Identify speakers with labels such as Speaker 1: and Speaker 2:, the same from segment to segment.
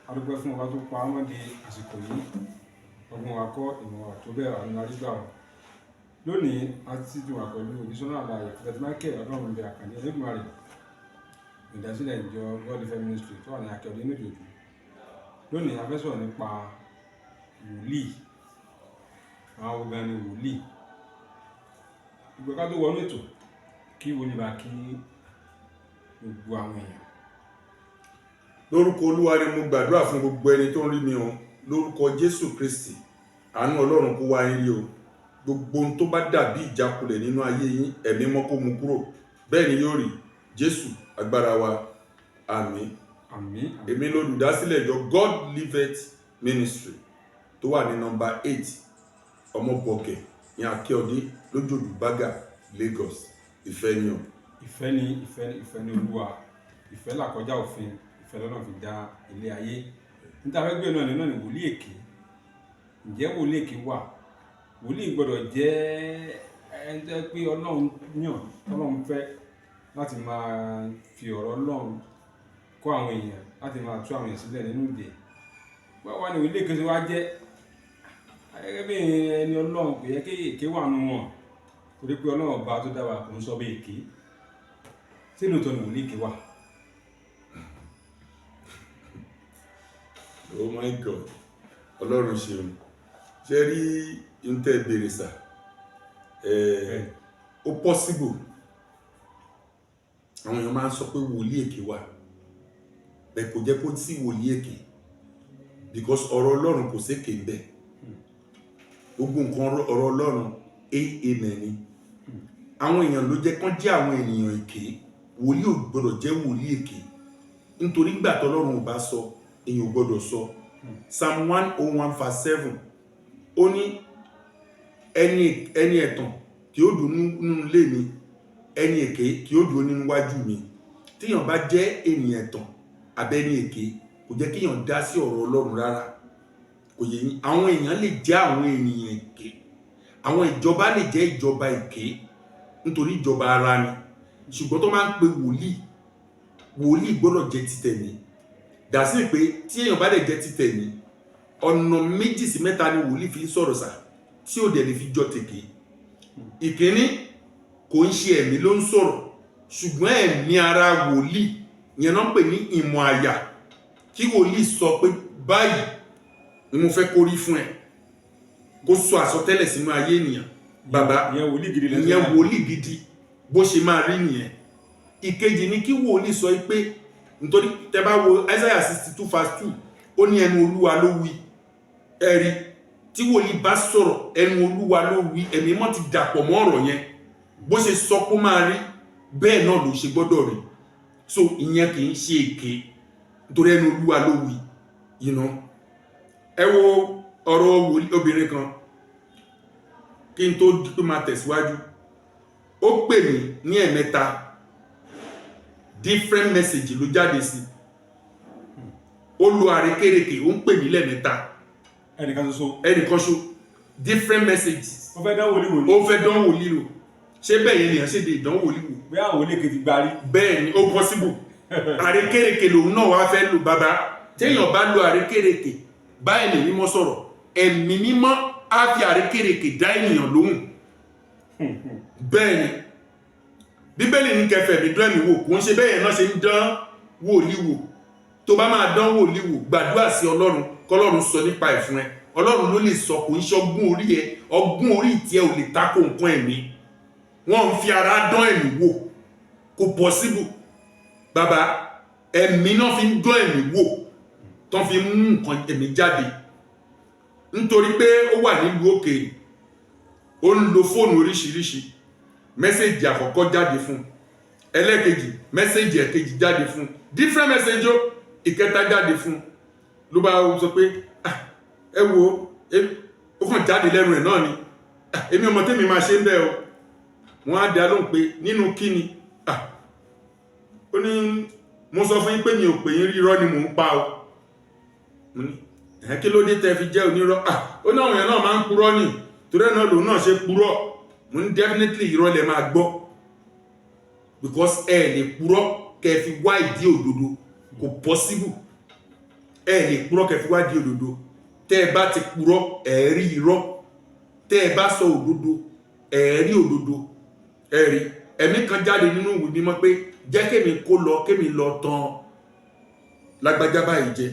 Speaker 1: A dúpẹ́ fún ọba tó pa á mọ́ di àsìkò yìí. Ọgbọ́n wa kọ́, ìmọ̀ wa tó bẹ́ẹ̀, àánú la rí gbà o. Lónìí, a ti tún wà pẹ̀lú òjíṣẹ́ alààyè Prophet Michael Ọlọ́runbẹ Àkàndé Olódùmarè, olùdásílẹ̀ ìjọ God Life Ministry tó wà ní Akẹ́ọ̀dé ní Òjòjú. Lónìí, a fẹ́ sọ̀rọ̀ nípa wòlíì. Àwọn wo gan ni wòlíì? Ìgbà ká tó wọnú ètò, kí wòlíì bá kí gbogbo àwọn èèyàn.
Speaker 2: Lórúkọ Olúwa ni mo gbàdúrà fún gbogbo ẹni tó ń rí mi o. Lórúkọ Jésù Kristi, àánú Ọlọ́run kó wá yín rí o. Gbogbo ohun tó bá dàbí ìjákulẹ̀ nínú ayé yín, Ẹ̀mí mọ́ kó mú kúrò. Bẹ́ẹ̀ ni yóò rí. Jésù agbára wa, àmín.
Speaker 1: Àmín.
Speaker 2: Èmi lolùdásílẹ̀ ìjọ God Liveth Ministry tó wà ní nọ́mbà 8 Ọmọbọ̀gẹ̀ ní Akíọdé, lójòdù, Bágà, Lagos. Ìfẹ́ ni o.
Speaker 1: Ìfẹ́ ni, ìfẹ́ ni, ìfẹ́ ni Olúwa. Ìfẹ́ là kọjá òfin, ìfẹ́ lọ́nà fi dá ilé ayé. Níta fẹ́ gbé náà ni wòlíì èké. Ǹjẹ́ wòlíì èké wà? Wòlíì gbọ́dọ̀ jẹ́ ẹni tó jẹ́ pé Ọlọ́run yàn, Ọlọ́run fẹ́ láti máa fi ọ̀rọ̀ Ọlọ́run kọ́ àwọn èèyàn, láti máa tú àwọn èèyàn sílẹ̀ nínú ìdè. Báwo wá ni wòlíì èké ṣe wá jẹ́? Gẹ́gẹ́ bí ẹni Ọlọ́run, kò yẹ kí èké wà nù wọn, torí pé Ọlọ́run ọba tó dá wa kò ń sọ bí èké. Ṣé lóòótọ́ ni wòlíì èké wà?
Speaker 2: Oh my God, Ọlọ́run ṣeun. Ṣe rí n tẹ́ bèrè sà, ó possible. Àwọn èèyàn máa ń sọ pé wòlíì èké wà bẹ́ẹ̀. Kò jẹ́ kó sí wòlíì èké, because ọ̀rọ̀ Ọlọ́run kò sékè ń bẹ̀. Gbogbo nǹkan ọ̀rọ̀ Ọlọ́run, amen ni. Àwọn èèyàn ló jẹ́ kán jẹ́ àwọn ènìyàn èké. Wòlíì ò gbọ́dọ̀ jẹ́ wòlíì èké, nítorí nígbà tọ́lọ́run ò bá sọ, èèyàn ò gbọ́dọ̀ sọ. Psalm 101 verse 7, ó ní ẹni ẹ̀tàn kì ó dùn nínú ilé mi, ẹni èké kì ó dúró nínú wájú mi. Tíyàn bá jẹ́ ènìyàn ẹ̀tàn abẹ́ni èké, kò jẹ́ kíyàn dá sí ọ̀rọ̀ Ọlọ́run rárá. Kò yẹ yín? Àwọn èèyàn lè jẹ́ àwọn ènìyàn èké, àwọn ìjọba lè jẹ́ ìjọba èké, nítorí ìjọba ara ni. Ṣùgbọ́n tó máa ń pe wòlíì, wòlíì gbọ́dọ̀ jẹ́ títẹ̀mí dàsí pé tí èèyàn bá dẹ̀ jẹ́ títẹ̀mí, ọ̀nà méjì sí mẹ́ta ni wòlíì fi ń sọ̀rọ̀ sà tí ò dẹ̀ lè fi jọ tèké. Ìkíní, kò ń ṣe ẹ̀mí ló ń sọ̀rọ̀, ṣùgbọ́n ẹ̀mí ara wòlíì yẹn náà ń pè ní ìmọ̀ àyà. Kí wòlíì sọ pé báyìí ni mo fẹ́ kó rí fún ẹ, kó sọ àsọtẹ́lẹ̀ sínú ayé ènìyàn, bàbá.
Speaker 1: Ìyẹn wòlíì gidi lẹ́sẹ̀.
Speaker 2: Ìyẹn wòlíì gidi, bó ṣe máa rí nìyẹn. Ìkejì ni kí wòlíì sọ pé, nítorí tẹ bá wo Isaiah 62 verse 2, ó ní ẹnu Olúwa ló wí. Ẹ̀rí tí wòlíì bá sọ̀rọ̀, ẹnu Olúwa ló wí, ẹ̀mí mọ́ ti dàpọ̀ mọ́ ọ̀rọ̀ yẹn. Bó ṣe sọ pé ó máa rí, bẹ́ẹ̀ náà ló ṣe gbọ́dọ̀ rí. So ìyẹn kì í ṣe èké, nítorí ẹnu Olúwa ló wí. Ẹ wo ọ̀rọ̀ obìnrin kan kí n tó di pé máa tẹ̀síwájú. Ó pè mí ní ẹ̀mẹ́ta, different message ló jáde sí. Ó lo àrékérekè, ó ń pè mí lẹ́ẹ̀mẹ́ta.
Speaker 1: Ẹnìkan ṣoṣo?
Speaker 2: Ẹnìkan ṣo, different messages.
Speaker 1: Ó fẹ́ dán wòlíì wò ní.
Speaker 2: Ó fẹ́ dán wòlíì wò. Ṣé bẹ́ẹ̀ yẹn nìyẹn ṣe lè dán wòlíì wò?
Speaker 1: Bóyá àwọn wòlíì kejì gbarí.
Speaker 2: Bẹ́ẹ̀ ni, ó possible. Àrékérekè lòun náà wá fẹ́ lò. Bàbá, téèyàn bá lo àrékérekè bá ẹ̀mí mímọ́ sọ̀rọ̀, Ẹ̀mí Mímọ́ á fi àrékérekè dá ènìyàn lóhùn. Bẹ́ẹ̀ ni Bíbélì ní kẹfẹ́ mi dán ẹ̀mí wò. Kò ń ṣe bẹ́ẹ̀ náà ṣe ń dán wòlíì wò. Tó bá máa dán wòlíì wò, gbàdúrà sí Ọlọ́run, kọlọ́run sọ nípa ẹ̀ fún ẹ. Ọlọ́run ló lè sọ, kò ń ṣe ọgbọ́n orí ẹ. Ọgbọ́n orí tiẹ̀ ò lè tako nǹkan ẹ̀mí. Wọ́n ń fi ara dán ẹ̀mí wò, kò possible, bàbá. Ẹ̀mí náà fi ń dán ẹ̀mí wò, tán fi mú nǹkan ẹ̀mí jáde. Nítorí pé ó wà nílùú òkèèrè, ó ń lo fóònù oríṣiríṣi. Message àkọ́kọ́ jáde fún, ẹlẹ́ẹ̀kejì, message ẹ̀kejì jáde fún, different message ó, ìkẹta jáde fún. Ló bá sọ pé, "Ah, ẹ wo." Ó kàn jáde lẹ́nu ẹ̀ náà ni, "Ah, èmi ọmọ tẹ́mi máa ṣe ń bẹ́ o." Wọ́n á dá lóhùn pé nínú kíni? Ah, ó ní mo sọ fún yín pé mi ò pè yín rí, irọ́ ni mò ń pa o. Mo ní ẹ̀hẹ́n, kí ló dé tẹ́ fi jẹ́ onírọ́? Ah, ó ní àwọn èèyàn náà máa ń purọ́ ni, torí ẹ̀ náà lòun náà ṣe purọ́. Mo ní definitely irọ́ lẹ máa gbọ́, because ẹ lè purọ́ kẹ́ fi wá ìdí òdodo, kò possible. Ẹ lè purọ́ kẹ́ fi wá di òdodo. Tẹ́ ẹ bá ti purọ́, ẹ rí irọ́. Tẹ́ ẹ bá sọ òdodo, ẹ rí òdodo. Ẹ rí ẹ̀mí kan jáde nínú ìwé mímọ́ pé jẹ́ kémi kó lọ, kémi lọ tán lágbájá báyìí jẹ,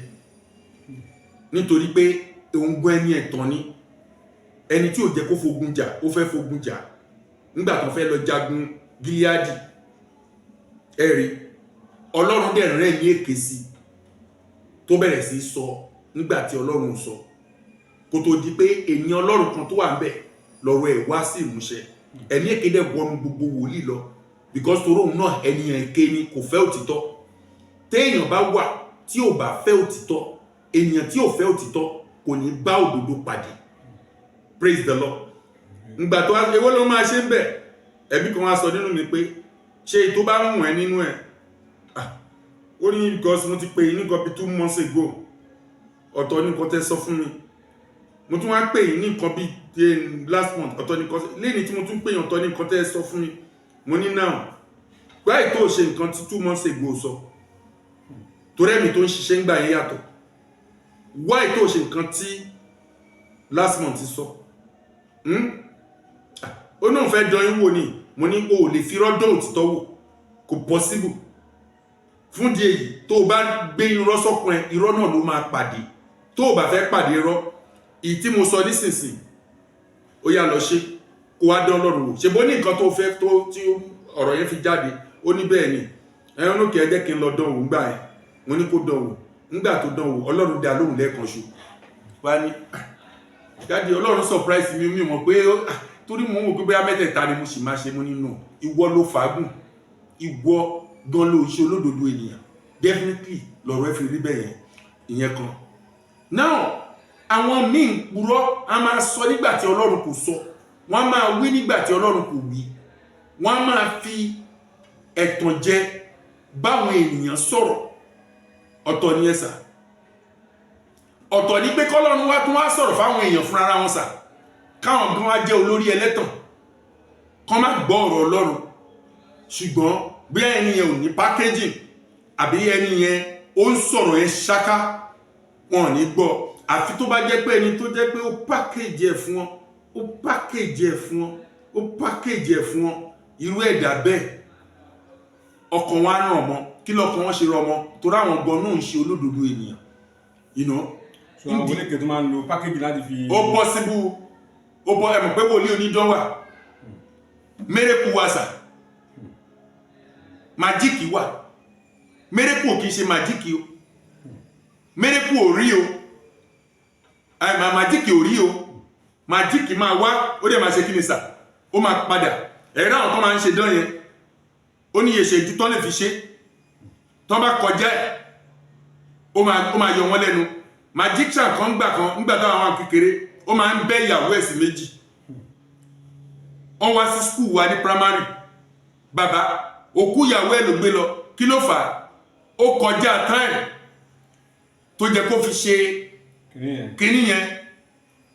Speaker 2: nítorí pé òun gbọ́ ẹni ẹ̀tàn ni, ẹni tí ò jẹ́ kó fogun jà, ó fẹ́ fogun jà nígbà tó fẹ́ lọ jagun Gíleádì. Ẹ rí Ọlọ́run dẹ̀ rẹ́ ní èké sí tó bẹ̀rẹ̀ sí sọ nígbà tí Ọlọ́run sọ, kó tó di pé ènìyàn Ọlọ́run kan tó wà ń bẹ̀ lọ́rọ̀ ẹ̀ wá sí ìmúṣẹ. Ẹ̀mí èké dẹ̀ wọnú gbogbo wòlíì lọ, because torí òun náà ènìyàn èké ni, kò fẹ́ òtítọ́. Téèyàn bá wà tí ò bá fẹ́ òtítọ́, ènìyàn tí ò fẹ́ òtítọ́ kò ní bá òdodo pàdé. Praise the Lord. Ngbà tó ewé ló máa ṣe ń bẹ̀, ẹ̀mí kan wá sọ nínú mi pé ṣe tó bá ń wọ̀n ẹ́ nínú ẹ̀. Ó ní because mo ti pè yín ní nǹkan bíi 2 months ago, ọ̀tọ̀ ní nǹkan tẹ́ sọ fún mi. Mo tún wá pè yín ní nǹkan bíi last month, ọ̀tọ̀ ní nǹkan lẹ́ni tí mo tún pè yín, ọ̀tọ̀ ní nǹkan tẹ́ sọ fún mi. Mo ní now, báyìí tó ṣe nǹkan tí 2 months ago sọ, torí ẹ̀mí tó ń ṣiṣẹ́ ń gbà yẹn yàtọ̀. Why tó ṣe nǹkan tí last month sọ? Ó náà fẹ́ dán yín wò ni. Mo ní o ò lè fi rọ́dọ̀ òtítọ́ wò, kò possible. Fún di èyí, tó o bá gbé irọ́ sọ́kùn ẹ, irọ́ náà ló máa pàdé. Tó o bá fẹ́ pàdé irọ́, èyí tí mo sọ nísinsìnyí, ó yá, lọ ṣe, kó wá dán Ọlọ́run wò. Ṣe bó ní nǹkan tó fẹ́ tó tí ọ̀rọ̀ yẹn fi jáde? Ó ní bẹ́ẹ̀ ni. Ẹ ń lókè, ẹ jẹ́ kí n lọ dán wò ńgbà yẹn. Mo ní kó dán wò. Ńgbà tó dán wò, Ọlọ́run dá lóhùn lẹ́ẹ̀kan ṣo. Wá ní, "Daddy, Ọlọ́run surprise mi. Mi mọ̀ pé torí mo ń wò pé bóyá mẹ́tẹ̀ẹ̀ta ni mo sì máa ṣe." Mo nínú ìwọ ló fàágùn, ìwọ gan ló ṣe olódodo ènìyàn. Definitely lọ̀rọ̀ ẹ fi rí bẹ́ẹ̀ yẹn. Ìyẹn kan. Now, àwọn míì ń purọ́, a máa sọ nígbà tí Ọlọ́run kò sọ, wọ́n á máa wí nígbà tí Ọlọ́run kò wí, wọ́n á máa fi ẹ̀tàn jẹ báwọn ènìyàn sọ̀rọ̀. Ọ̀tọ̀ ni ẹ sà, ọ̀tọ̀ ni pé kọ́lọ́run wá tún wá sọ̀rọ̀ fáwọn èèyàn fúnra wọn sà, káwọn gan wá jẹ́ olórí ẹlẹ́tàn, kán má gbọ́ ọ̀rọ̀ Ọlọ́run. Ṣùgbọ́n bí ẹni yẹn ò ní packaging, àbí ẹni yẹn ó ń sọ̀rọ̀ yẹn ṣáká, wọn ò ní gbọ́, àfi tó bá jẹ́ pé ẹni tó jẹ́ pé ó package ẹ̀ fún wọn, ó package ẹ̀ fún wọn, ó package ẹ̀ fún wọn. Irú ẹ̀dá bẹ́ẹ̀, ọkàn wọn á ràn mọ́. Kí lọ́kàn wọn ṣe rọ mọ́? Torí àwọn gan náà ń ṣe olódodo ènìyàn.
Speaker 1: So àwọn oníke tó máa ń lo package láti fi.
Speaker 2: Ó possible, ó bọ́. Ẹ mọ̀ pé wòlíì onídán wà, mérekù wà sà, magic wà. Mérekù ò kìí ṣe magic o. Mérekù ò rí o, magic ò rí o. Magic máa wá, ó dẹ̀ máa ṣe kí ni sà, ó máa padà. Ẹ̀rọ àwọn tó máa ń ṣe dán yẹn, ó ní iye ìṣẹ́jú tán lè fi ṣe. Tán bá kọjá ẹ̀, ó máa yọ wọ́n lẹ́nu. Magician kan gbà kan nígbà táwọn àwọn kékeré, ó máa ń bẹ́ ìyàwó ẹ̀ sí méjì. Wọ́n wá sí school wa ní primary. Bàbá, òkú ìyàwó ẹ̀ ló gbé lọ. Kí ló fà á? Ó kọjá time tó jẹ́ kó fi ṣe kíní yẹn.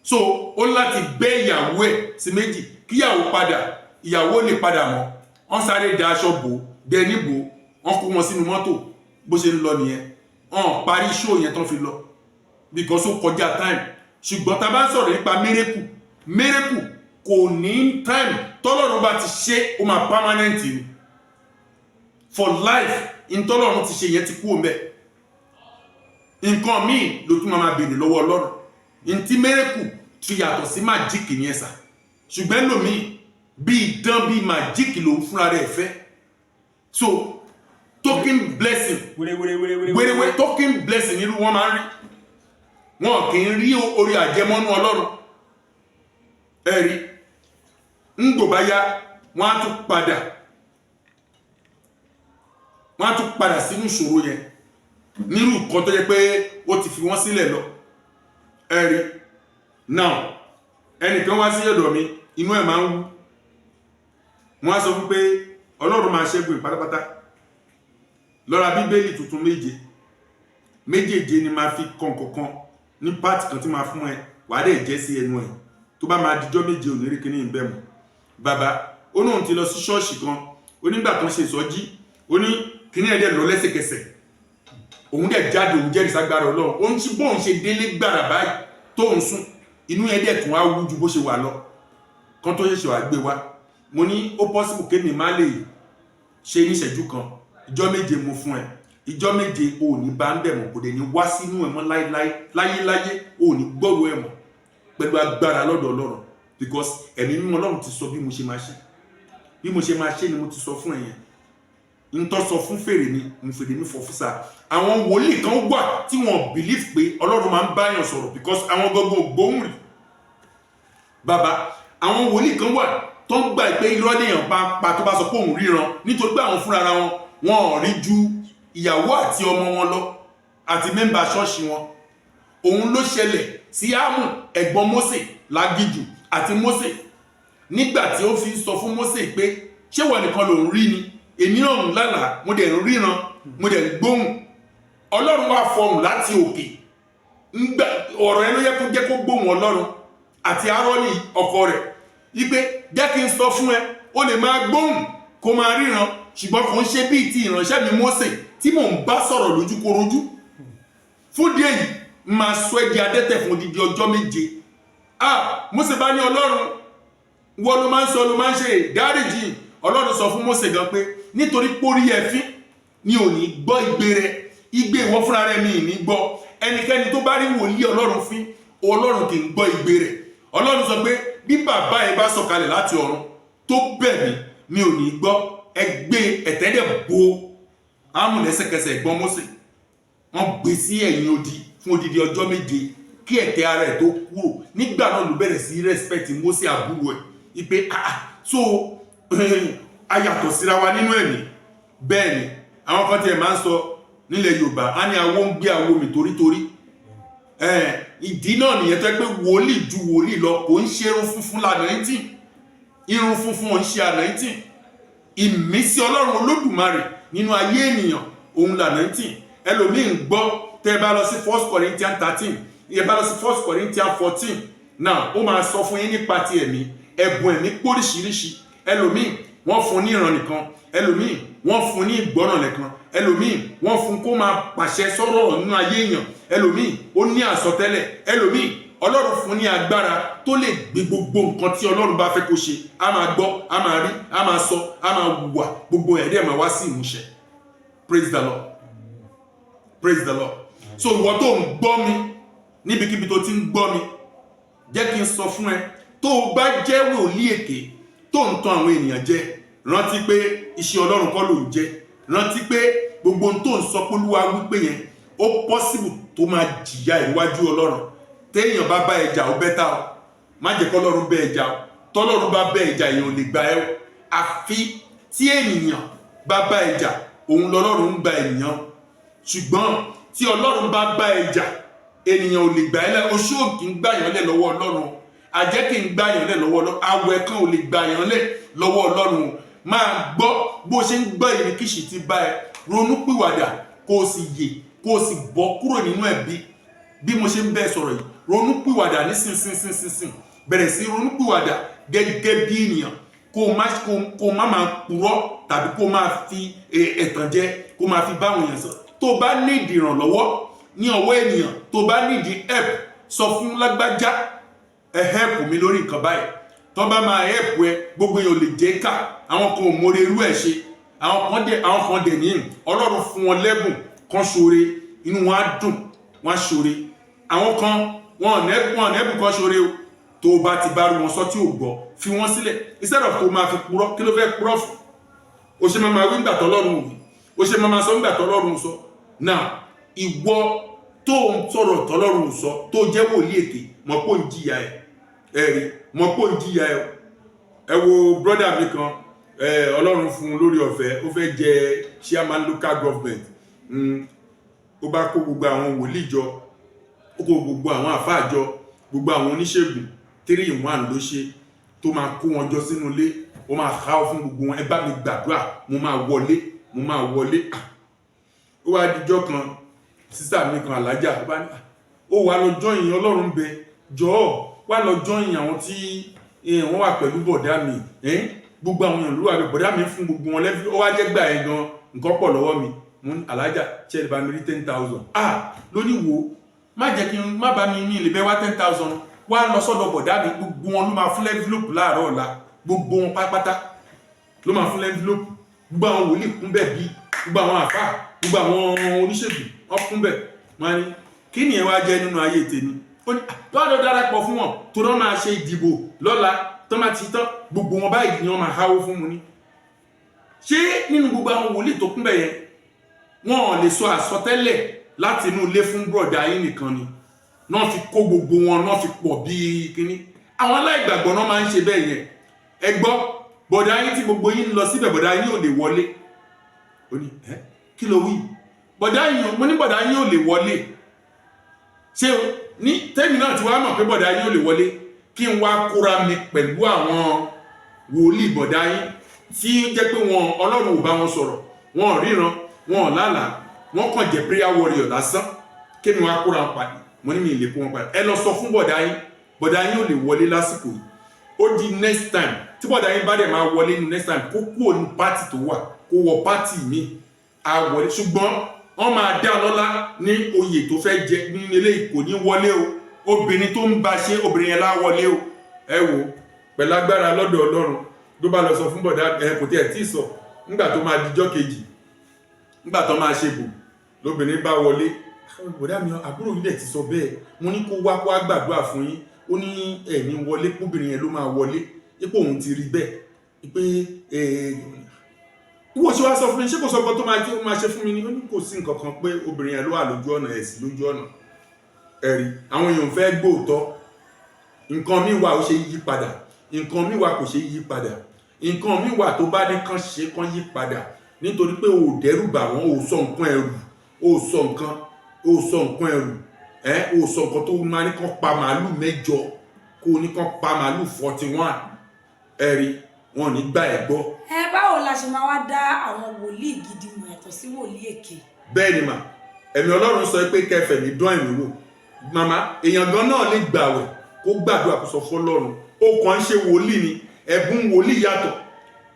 Speaker 2: So ó láti bẹ́ ìyàwó ẹ̀ sí méjì kíyàwó padà, ìyàwó lè padà mọ́. Wọ́n sáré da aṣọ bò, dẹni bò, wọ́n kó wọn sínú mọ́tò. Bó ṣe ń lọ nìyẹn. Wọ́n parí show yẹn tán fi lọ, because ó kọjá time. Ṣùgbọ́n tá a bá ń sọ̀rọ̀ nípa miracle, miracle kò ní time. Tọ́lọ́run bá ti ṣe, ó máa permanent ni for life. Ìtọ́lọ́run ti ṣe yẹn ti kú òun. Nǹkan míì ló tún máa béèrè lọ́wọ́ Ọlọ́run. Ntí miracle fi yàtọ̀ sí magic yẹn sà. Ṣùgbọ́n lòmíì, bí idán, bí magic lòun fúnra rẹ̀ fẹ́. So token blessing, wérewére token blessing irú wọn máa ń rí. Wọn kì í rí orí àjẹmọ́nú Ọlọ́run. Ẹ rí ńgbò bá yá, wọ́n á tún padà sínú ìṣòro yẹn, nírú nǹkan tó jẹ́ pé ó ti fi wọ́n sílẹ̀ lọ. Ẹ rí now, ẹnìkan wá sí ọ̀dọ̀ mi, inú ẹ̀ máa ń wú. Wọ́n á sọ fún pé Ọlọ́run máa ṣẹ́gun ẹ̀ pátápátá. Lọ ra Bíbélì tuntun méje méjèèje ni máa fi kọ̀ǹkọ̀kan ní part kan tí máa fún ẹ, wàá dẹ̀ jẹ́ sí ẹnu ẹ̀. Tó bá máa dijọ́ 7, ò ní rí kíní ìbẹ̀ mọ́. Bàbá, ó náà ti lọ sí ṣọ́ọ̀ṣì kan, onígbà tó ń ṣe ìsọjí, ó ní kíní ẹ̀ dẹ̀ lọ lẹ́sẹ̀kẹsẹ̀. Òun dẹ̀ jáde, òun jẹ́rìí ságbára Ọlọ́run. Òun tí bóun ṣe délé gbàrà báyìí tóun sùn, inú yẹn dẹ̀ tún á wú ju bó ṣe wà lọ kan tó ṣẹ̀ṣẹ̀ wá gbé wá. Mo ní ó possible kémi má lè ṣe ní ìṣẹ́jú kan. Ìjọ 7 mo fún ẹ, ìjọ 7, o ò ní bá ń bẹ̀ mọ́, kò dẹ̀ ní wá sínú ẹ̀ mọ́ láéláé, láyéláyé, o ò ní gbọ́rọ̀ ẹ̀ mọ́ pẹ̀lú agbára lọ́dọ̀ Ọlọ́run, because Ẹ̀mí Mímọ́ Ọlọ́run ti sọ bí mo ṣe máa ṣe. Bí mo ṣe máa ṣe ni mo ti sọ fún ẹ yẹn. N tó sọ fún fèrè ni n fèrè mi fọ fúnsa. Àwọn wòlíì kan wà tí wọ́n believe pé Ọlọ́run máa ń báyàn sọ̀rọ̀, because àwọn gangan ò gbóhùn rí bàbá. Àwọn wòlíì kan wà tó ń gbà pé irọ́ lèèyàn bá pa tó bá sọ pé òun ríran, nítorí pé àwọn fúnra wọn, wọn ò rí ju ìyàwó àti ọmọ wọn lọ àti member ṣọ́ọ̀ṣì wọn. Òun ló ṣẹlẹ̀ sí Ámù, ẹ̀gbọ́n Mósè lágíjù, àti Mósè, nígbà tí ó fi sọ fún Mósè pé, "Ṣé wọ́n nìkan lòún rí ni? Èmi náà ń lálàá, mo dẹ̀ ń ríran, mo dẹ̀ ń gbóhùn." Ọlọ́run wá fọhùn láti òkè. Ńgbà ọ̀rọ̀ yẹn ló yẹ kó jẹ́ kó gbóhùn Ọlọ́run àti Áárónì ọkọ rẹ̀, wípé, "Jẹ́ kí n sọ fún ẹ, ó lè máa gbóhùn, kó máa ríran, ṣùgbọ́n kò ń ṣe bíi ti ìránṣẹ́ mi Mósè tí mò ń bá sọ̀rọ̀ lójúkorojú. Fún díẹ̀ yìí, máa sọ ẹ́ di adẹ́tẹ̀ fún odidi ọjọ́ 7." Ah, Mósè bá ní, "Ọlọ́run, wọ́n ló máa ń sọ, ló máa ń ṣe, dáríjì." Ọlọ́run sọ fún Mósè gan pé nítorí pórí ẹ̀fín ni ò ní gbọ́ igbe rẹ̀, igbe ìwọ fúnra rẹ̀ mi ì ní gbọ́. Ẹnikẹ́ni tó bá rí wòlíì Ọlọ́run fín, Ọlọ́run kì í gbọ́ igbe rẹ̀. Ọlọ́run sọ pé bí bàbá ẹ bá sọ̀kalẹ̀ láti ọ̀run tó bẹ̀ mí, mi ò ní gbọ́. Ẹgbẹ́ ẹ̀tẹ́dẹ̀ bo ámù lẹ́sẹ̀kẹsẹ̀. Ẹ̀gbọ́n Mósè, wọ́n gbé sí ẹ̀yìn odi fún odidi ọjọ́ 7 kí ẹ̀tẹ́ ara ẹ̀ tó kúrò. Nígbà náà ló bẹ̀rẹ̀ sí respect Mósè àbúrò ẹ̀, ipe, "Ah, so a yàtọ̀ síra wa nínú ẹ̀mí." Bẹ́ẹ̀ ni àwọn kan tiẹ̀ máa ń sọ nílẹ̀ Yorùbá, á ní awo ń gbé awo mi torítorí. Ìdí náà nìyẹn tó yẹ pé wòlíì ju wòlíì lọ. Kò ń ṣe irun funfun l'anointing. Irun funfun ò ń ṣe anointing. Ìmísí Ọlọ́run Olódùmarè nínú ayé ènìyàn, òun l'anointing. Ẹlòmíì ń gbọ́. Tẹ́ ẹ bá lọ sí 1 Corinthians 13, ẹ bá lọ sí 1 Corinthians 14 now, ó máa sọ fún yín nípa ti ẹ̀mí. Ẹ̀bùn ẹ̀mí póríṣiríṣi. Ẹlòmíì, wọ́n fún ní ìran nìkan. Ẹlòmíì, wọ́n fún ní ìgbọ́ràn nìkan. Ẹlòmíì, wọ́n fún kó máa pàṣẹ sọ́rọ̀ nínú ayé èèyàn. Ẹlòmíì, ó ní àsọtẹ́lẹ̀. Ẹlòmíì, Ọlọ́run fún ní agbára tó lè gbé gbogbo nǹkan tí Ọlọ́run bá fẹ́ kó ṣe. Á máa gbọ́, á máa rí, á máa sọ, á máa wùwà, gbogbo ẹ̀ dẹ̀ máa wá sí ìmúṣẹ. Praise the Lord, praise the Lord. So ìwọ tó ń gbọ́ mi, níbikíbi tó ti ń gbọ́ mi, jẹ́ kí n sọ fún ẹ, tó o bá jẹ́ wòlíì èké tó ń tan àwọn ènìyàn jẹ, rántí pé iṣẹ́ Ọlọ́run kọ́ ló ń jẹ́. Rántí pé gbogbo ohun tó ń sọ pé Olúwa wípé yẹn, ó possible tó máa jìyà ìwájú Ọlọ́run. Téèyàn bá bá ẹ jà, ó better o. Má jẹ́ kọ́lọ́run bẹ́ ẹ jà o. Tọ́lọ́run bá bẹ́ ẹ jà, èèyàn ò lè gbà ẹ́ o. Àfi tí ènìyàn bá bá ẹ jà, òun lọ́lọ́run ń gba ènìyàn. Ṣùgbọ́n tí Ọlọ́run bá bá ẹ jà, ènìyàn ò lè gbà ẹ́ lẹ́. Oṣó kì í gbà yàn lẹ̀ lọ́wọ́ Ọlọ́run, àjẹ́ kì í gbà yàn lẹ̀ lọ́wọ́ Ọlọ́run, àwẹ̀ kan ò lè gbà yàn lẹ̀ lọ́wọ́ Ọlọ́run. Máa gbọ́, bó ṣe ń gbọ́ ìrìn kìsì ti bá ẹ, ronú pìwàdà, kó o sì yè, kó o sì bọ́ kúrò nínú ẹ̀bi. Bí mo ṣe ń bẹ́ẹ̀ sọ̀rọ̀ yìí, ronú pìwàdà nísinsìnyìnsìn. Bẹ̀rẹ̀ sí ronú pìwàdà gẹ́gẹ́ bí ènìyàn, kó o má máa purọ́ tàbí kó o máa fi ẹ̀tàn jẹ, kó o máa fi báwọn èèyàn sọ. Tó o bá nídìí ìrànlọ́wọ́ ní ọwọ́ ènìyàn, tó o bá nídìí help, sọ fún lágbájá, "Ẹ help mi lórí nǹkan báyìí." Tó bá máa help ẹ, gbogbo èèyàn ò lè jẹ́ ká. Àwọn kan ò mọ̀rẹ́ irú ẹ̀ ṣe. Àwọn kan dẹ̀ ní Ọlọ́run fún wọn lẹ́bùn kan ṣoore, inú wọn á dùn, wọn á ṣoore. Àwọn kan, wọn ò nẹ́bùn kan ṣoore o. Tó o bá ti bá rú wọn sọ tí ò gbọ́, fi wọ́n sílẹ̀ instead of kó máa fi purọ́. Kí ló fẹ́ purọ́ fún? O ṣe máa máa wí ńgbà tọ́lọ́run wí, o ṣe máa máa sọ ńgbà tọ́lọ́run sọ. Now, ìwọ tó ń sọ̀rọ̀ tọ́lọ́run sọ, tó jẹ́ wòlíì èké, mọ̀ pé ò ń jìyà ẹ̀. Ẹ̀rí, mọ̀ pé ò ń jìyà ẹ̀. Ẹ wo brother mi kan, Ọlọ́run fún un lórí ọ̀fẹ́, ó fẹ́ jẹ chairman local government. Ó bá kó gbogbo àwọn wòlíì jọ, ó kó gbogbo àwọn àfáà jọ, gbogbo àwọn oníṣègùn. 3 in 1 ló ṣe, tó máa kó wọn jọ sínú ilé. Ó máa ká ọ fún gbogbo wọn, "Ẹ bá mi gbàdúrà, mo máa wọlé, mo máa wọlé." Ó wá dijọ́ kan, sister mi kan, alájà, ó bá ní, "Ó wà lọ join Ọlọ́run bẹ, jọ̀ọ́, wà lọ join àwọn tí wọ́n wà pẹ̀lú bọ̀dá mi. Gbogbo àwọn èèyàn ló wà bẹ, bọ̀dá mi fún gbogbo wọn lẹ́fí." Ó wá jẹ́ gbà yẹn gan, nǹkan pọ̀ lọ́wọ́ mi. Mo ní, "Alájà, ṣe lè bá mi rí 10,000?" Ah, lóní wo, má jẹ́ kí n má bá mi ní ilé bẹ́ẹ̀ wá 10,000. Wá lọ sọ́dọ̀ bọ̀dá mi, gbogbo wọn ló máa fún envelope láàárọ̀ ọ̀la. Gbogbo wọn pátápátá ló máa fún envelope. Gbogbo àwọn wòlíì kún bẹ́ẹ̀, bí gbogbo àwọn àfáà, gbogbo àwọn oníṣègùn, wọn kún bẹ́ẹ̀. Wọn á ní, "Kí ni ẹ wá jẹ́ nínú ayé tèmi?" Ó ní lọ́dọ̀ darapọ̀ fún wọn tó rán máa ṣe ìdìbò lọ́la. Tán bá ti tán, gbogbo wọn báyìí ni wọ́n máa háwó fún mu ní. Ṣé nínú gbogbo àwọn wòlíì tó kún bẹ́ẹ̀ yẹn, wọn ò lè sọ àsọtẹ́lẹ̀ láti inú ilé fún bùrọ̀dá yín nìkan ni náà fi kó gbogbo wọn náà fi pọ̀ bíi kínní? Àwọn aláìgbàgbọ́ náà máa ń ṣe bẹ́ẹ̀ yẹn. Ẹ gbọ́, bọ̀dá yín tí gbogbo yín ń lọ síbẹ̀, bọ̀dá yín ò lè wọlé. Ó ní, "Ẹ́, kí ló wí? Bọ̀dá yín?" Mo ní, "Bọ̀dá yín ò lè wọlé." Ṣé o ní tẹ́mi náà ti wá mọ̀ pé bọ̀dá yín ò lè wọlé, kí n wá kóra mi pẹ̀lú àwọn wòlíì bọ̀dá yín tí ó jẹ́ pé wọn Ọlọ́run ò bá wọn sọ̀rọ̀, wọn ò ríran, wọn ò lálàá, wọn kàn jẹ́ prayer warrior lásán, kémi wá kóra wọn pàdé? Mo ní mi ì lè kó wọn pàdé. Ẹ lọ sọ fún bọ̀dá yín, bọ̀dá yín ò lè wọlé lásìkò yìí. Ó di next time. Tí bọ̀dá yín bá dẹ̀ máa wọlé ní next time, kó kúrò ní party tó wà, kó wọ party mi, á wọlé. Ṣùgbọ́n wọ́n máa dá lọ́lá ní oyè tó fẹ́ jẹ nínú eléyìí, kò ní wọlé o. Obìnrin tó ń ba ṣe, obìnrin yẹn lá wọlé o. Ẹ wo, pẹ̀lú agbára lọ́dọ̀ Ọlọ́run, ló bá lọ sọ fún bọ̀dá ẹ. Kò tiẹ̀ tí ì sọ, nígbà tó máa dijọ́ kejì, nígbà tó máa ṣe bò, lóbìnrin bá wọlé. "Bọ̀dá mi, àbúrò yìí dẹ̀ ti sọ bẹ́ẹ̀. Mo ní kó wá, kó wá gbàdúrà fún yín. Ó ní ẹ̀mí wọlé, kóbìnrin yẹn ló máa wọlé, ipò òun ti rí bẹ́ẹ̀ pé ìwọ ṣe wá sọ fún mi. Ṣé kò sọ nǹkan tó máa ṣe fún mi ni?" Ó ní kò sí nǹkan kan, pé obìnrin yẹn ló wà lójú ọ̀nà ẹ̀ sí lójú ọ̀nà. Ẹ̀rí àwọn èèyàn fẹ́ gbóòótọ́. Nǹkan mi wà, ó ṣe yí padà. Nǹkan mi wà, kò ṣe yí padà. Nǹkan mi wà, tó bá ní kán ṣe, kán yí padà, nítorí pé o ò dẹ́rù bà wọ́n, o ò sọ nǹkan ẹrù, o ò sọ nǹkan, o ò sọ nǹkan ẹrù ẹ. O ò sọ nǹkan tó máa ní kán pa màálù 8, kó o ní kán pa màálù 41. Ẹ̀rí wọn ò ní gbà ẹ̀ gbọ́.
Speaker 3: Ẹ báwo la ṣe máa wá dá àwọn wòlíì gidi mọ̀ yàtọ̀ sí wòlíì èké?
Speaker 2: Bẹ́ẹ̀ ni mà. Ẹ̀mí Ọlọ́run sọ pé kẹfẹ̀ ní dán ẹ̀mí wò. Màmá, èèyàn gan náà lè gbàwẹ̀, kó gbàdúrà, kó sọ fọlọ́run. Ó kàn ń ṣe wòlíì ni. Ẹ̀bùn wòlíì yàtọ̀.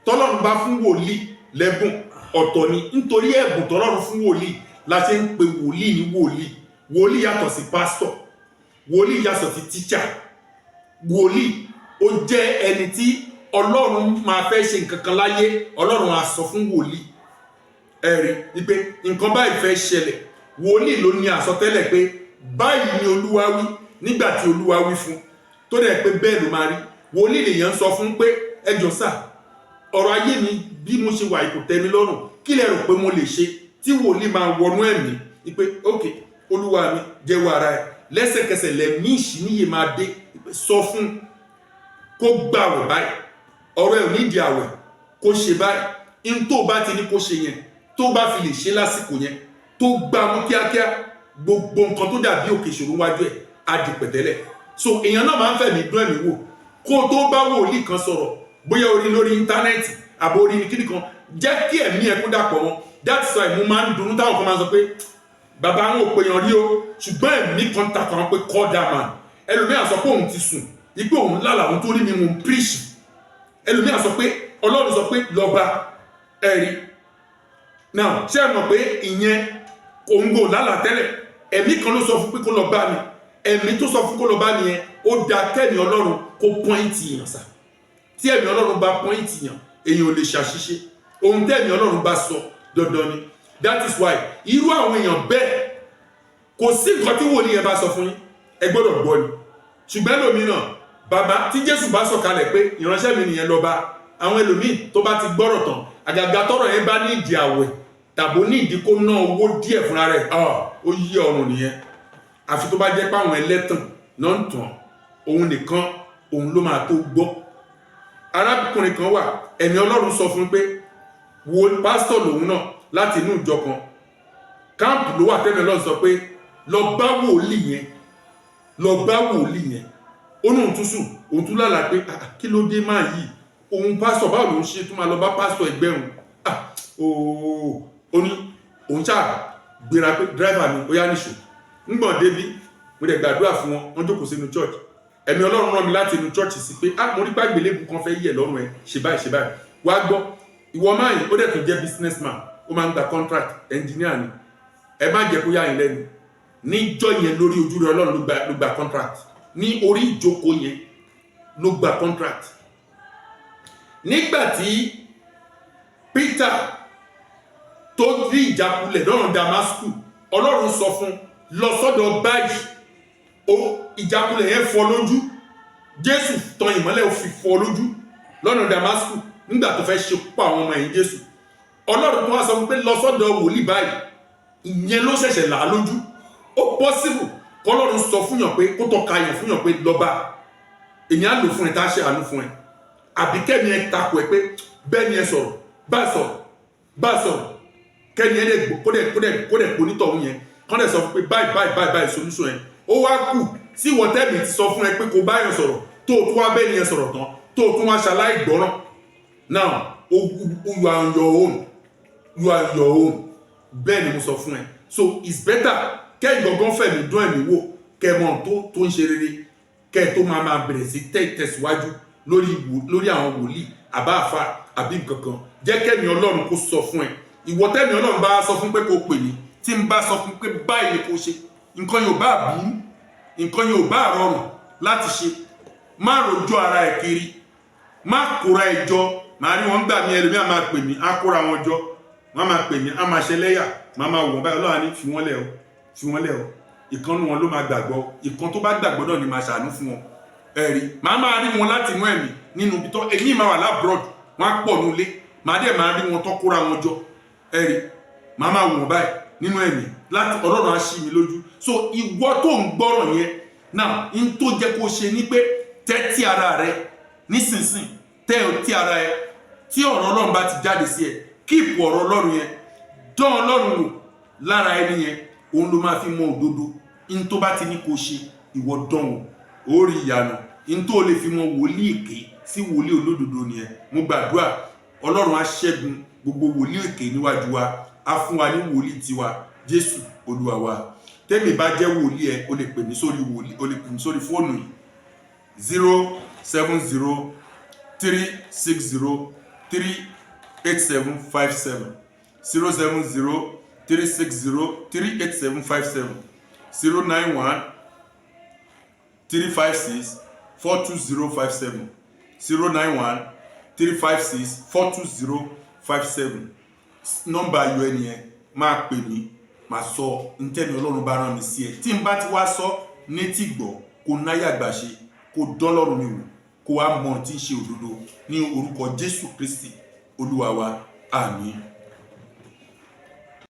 Speaker 2: Tọ́lọ́run bá fún wòlíì lẹ́bùn, ọ̀tọ̀ ni. Nítorí ẹ̀bùn tọ́lọ́run fún wòlíì la ṣe ń pe wòlíì ní wòlíì. Wòlíì yàtọ̀ sí pásítọ̀, wòlíì yàtọ̀ sí tíṣà. Wòlíì, ó jẹ́ ẹni tí Ọlọ́run máa fẹ́ ṣe nǹkan kan láyé, Ọlọ́run á sọ fún wòlíì, ẹ̀rí wípé nǹkan báyìí fẹ́ ṣẹlẹ̀. Wòlíì ló ní àsọtẹ́lẹ̀ pé báyìí ni Olúwa wí. Nígbà tí Olúwa wí fún, tó dẹ̀ pé bẹ́ẹ̀ ló máa rí, wòlíì lèèyàn ń sọ fún pé, "Ẹ jọ̀ọ́ sà, ọ̀rọ̀ ayé mi bí mo ṣe wà yìí kò tẹ́ mi lọ́rùn. Kí lẹ rò pé mo lè ṣe?" Tí wòlíì máa wọnú ẹ̀mí wípé, "Ok, Olúwa mi, jẹ́wọ́ ara ẹ̀." Lẹ́sẹ̀kẹsẹ̀ lẹ̀mí ìṣíníyè máa dé, sọ fún kó gbàwẹ̀ báyìí, ọ̀rọ̀ ẹ̀ ò nídìí àwẹ̀, kó ṣe báyìí. N tó bá ti ní kó ṣe yẹn, tó bá fi lè ṣe lásìkò yẹn, tó gbá mú kíákíá, gbogbo nǹkan tó dàbí òkè ìṣòro wájú ẹ̀ á di pẹ̀tẹ́lẹ̀. So èèyàn náà máa ń fẹ̀mí dún ẹ̀mí wò kó o tó bá wòlíì kan sọ̀rọ̀, bóyá orí lórí íńtánẹ́ẹ̀tì àbò orí ní kíní kan. Jẹ́ kí ẹ̀mí ẹ̀ kó dàpọ̀ wọn. That's why mo máa ń dunnú táwọn kan máa ń sọ pé bàbá àwọn ò pèèyàn rí o, ṣùgbọ́n ẹ̀mí kan takọ̀ wọn pé, "Call that man." Ẹlòmíà sọ pé òun ti sùn, ipé òun lálàá, òun tó rí mi, mo ń preach. Ẹlòmíà sọ pé Ọlọ́run sọ pé lọ́ba ẹ̀rí. Now, ṣé ẹ mọ̀ pé ìyẹn òun kò lálàá tẹ́lẹ̀? Ẹ̀mí kan ló sọ fún pé kó lọ bá mi. Ẹ̀mí tó sọ fún kó lọ bá mi yẹn, ó da kẹ́mi Ọlọ́run kó point yàn sá. Tí ẹ̀mí Ọlọ́run bá point yàn, èèyàn ò lè ṣàṣìṣe. Ohun tẹ́mi Ọlọ́run bá sọ, dandan ni. That is why irú àwọn èèyàn bẹ́ẹ̀, kò sí nǹkan tí wòlíì yẹn bá sọ fún yín, ẹ gbọ́dọ̀ gbọ́ ni. Ṣùgbọ́n ẹlòmíràn, bàbá, tí Jésù bá sọ̀kalẹ̀ pé ìránṣẹ́ mi nìyẹn, lọ bá àwọn ẹlòmíì, tó bá ti gbọ́rọ̀ tán, àgàgà tọ́rọ̀ yẹn bá ní ìdí àwẹ̀ tàbó ní ìdí kó ná owó díẹ̀ fúnra rẹ̀, ó yí ọrùn nìyẹn. Àfi tó bá jẹ́ pé àwọn ẹlẹ́tàn náà ń tàn òun nìkan, òun ló máa tó gbọ́. Arákùnrin kan wà, ẹ̀mí Ọlọ́run sọ fún un pé wo, pásítọ̀ lòun náà láti inú ìjọ kan, camp ló wà. Tẹ́mi Ọlọ́run sọ pé lọ bá wòlíì yẹn, lọ bá wòlíì yẹn. Ó ní òun tún sùn, òun tún lálàá pé, "Ah, kí ló dé máa yìí? Òun pásítọ̀, báwo lòun ṣe tún máa lọ bá pásítọ̀ ẹgbẹ́ òun?" Ah, ooo. Ó ní òun ṣáà gbéra pé, "Driver mi, ó yá nìṣó." Ńgbọ̀n débí, mo dẹ̀ gbàdúrà fún wọn, wọ́n jókòó sínú church. Ẹ̀mí Ọlọ́run rán mi láti inú church sí pé, "Ah, mo rí gbàgbélébù kan fẹ́ yẹ̀ lọ́rùn ẹ, ṣe báyìí, ṣe báyìí." Wá gbọ́, ìwọ máa yìí, ó dẹ̀ tún jẹ́ businessman. Ó Ó máa ń gba contract, engineer ni. Ẹ má jẹ́ kó yà yín lẹ́nu. Níjọ́ yẹn, lórí ojú rẹ Ọlọ́run, ló gba contract. Ní orí ìjókòó yẹn ló gba contract. Nígbà tí Peter tó rí ìjákulẹ̀ lọ́nà Damascus, Ọlọ́run sọ fún, lọ sọ́dọ̀ báyìí. Ó ìjákulẹ̀ yẹn fọ́ lójú. Jésù tan ìmọ́lẹ̀, ó fi fọ́ lójú lọ́nà Damascus nígbà tó fẹ́ ṣe pa àwọn ọmọ ẹ̀yìn Jésù. Ọlọ́run tó wá sọ fún pé, lọ sọ́dọ̀ wòlíì báyìí. Ìyẹn ló ṣẹ̀ṣẹ̀ là á lójú. Ó possible kọ́lọ́run sọ fún yàn pé kó tọ́ka yàn fún yàn pé, lọ́ba, èmi á lò fún ẹ, tá a ṣe àánú fún ẹ, àbí kẹ́mi ẹ takò ẹ pé bẹ́ẹ̀ ni ẹ sọ̀rọ̀, bá sọ̀rọ̀, bá sọ̀rọ̀, kẹ́ni ẹ dẹ̀ kó dẹ̀ ponítọ̀hún yẹn, kọ́ dẹ̀ sọ fún pé báyìí báyìí báyìí báyìí solution ẹ. Ó wá kù tí ìwọ tẹ́mi ti sọ fún ẹ pé kó báyọ̀ sọ̀rọ̀, tó o tún wá bẹ́ẹ̀ ni ẹ sọ̀rọ̀ tán, tó o tún wá ṣaláì gbọ́ràn. Now you are on your own, you are on your own. Bẹ́ẹ̀ ni mo sọ fún ẹ. So it's better kẹ́ ìgangan fẹ̀mí dún ẹ̀mí wò, kẹ́ mọ̀ tó ń ṣe rere, kẹ́ tó máa bẹ̀rẹ̀ sí tẹ̀síwájú lórí àwọn wòlíì àbá àfa àbí nǹkan kan. Jẹ́ kẹ́mi Ọlọ́run kó sọ fún ẹ. Ìwọ tẹ́mi Ọlọ́run bá sọ fún pé kó pè mí, tí n bá sọ fún pé báyìí ni kó ṣe, nǹkan yóò bá burú, nǹkan yóò bá rọrùn láti ṣe, má rojọ́ ara ẹ̀ kiri, má kóra ẹ̀ jọ. Màá rí wọn gbà mí, ẹlòmíà máa pè mí, á kóra wọn jọ, wọn máa pè mí, á máa ṣe lẹ́yà, máa máa wọ̀n báyìí. Ọlọ́run á ní, fi wọ́n lẹ̀ o, fi wọ́n lẹ̀ o. Ìkan nu wọn ló máa gbàgbọ́. Ìkan tó bá gbàgbọ́ náà ni máa ṣàánú fún wọn. Ẹ̀rí màá máa rí wọn láti inú ẹ̀mí nínú ibi tó èyí máa wà l'abroad. Wọn á pọ̀ nulẹ̀, màá dẹ̀ máa rí wọn tó kóra wọn jọ. Ẹ̀rí màá máa wọ̀n báyìí nínú ẹ̀mí láti Ọlọ́run á ṣí mi lójú. So ìwọ tó ń gbọ́rọ̀ yẹn náà, n tó jẹ́ kó ṣe ni pé tẹ́tí ara rẹ nísinsìn, tẹ́ tí ara ẹ tí ọ̀rọ̀ Ọlọ́run bá ti jáde sí ẹ, keep ọ̀rọ̀ Ọlọ́run yẹn, dán Ọlọ́run wò lára ẹni yẹn. Òun ló máa fi mọ òdodo. N tó bá ti ní kó ṣe, ìwọ dán wò, ó rí ìyanu. N tó lè fi mọ wòlíì èké sí wòlíì olódodo nìyẹn. Mo gbàdúrà, Ọlọ́run á ṣẹ́gun gbogbo wòlíì èké níwájú wa, á fún wa ní wòlíì tiwa, Jésù Olúwa wa. Tẹ́mi bá jẹ́ wòlíì ẹ, o lè pè mí sórí wòlíì, o lè pè mí sórí fóònù yìí: 07036038757, 07036038757, 09135642057, 09135642057. Nọ́mbà ayọ̀ ẹni yẹn, máa pè mí, máa sọ ntẹ́mi Ọlọ́run bá rán mi sí ẹ. Tí n bá ti wá sọ létí gbọ́, kó náyà gbà ṣe, kó dán Ọlọ́run mi wò, kó wá mọ tí ń ṣe òdodo ní orúkọ Jésù Kristi Olúwa wa. Àmín.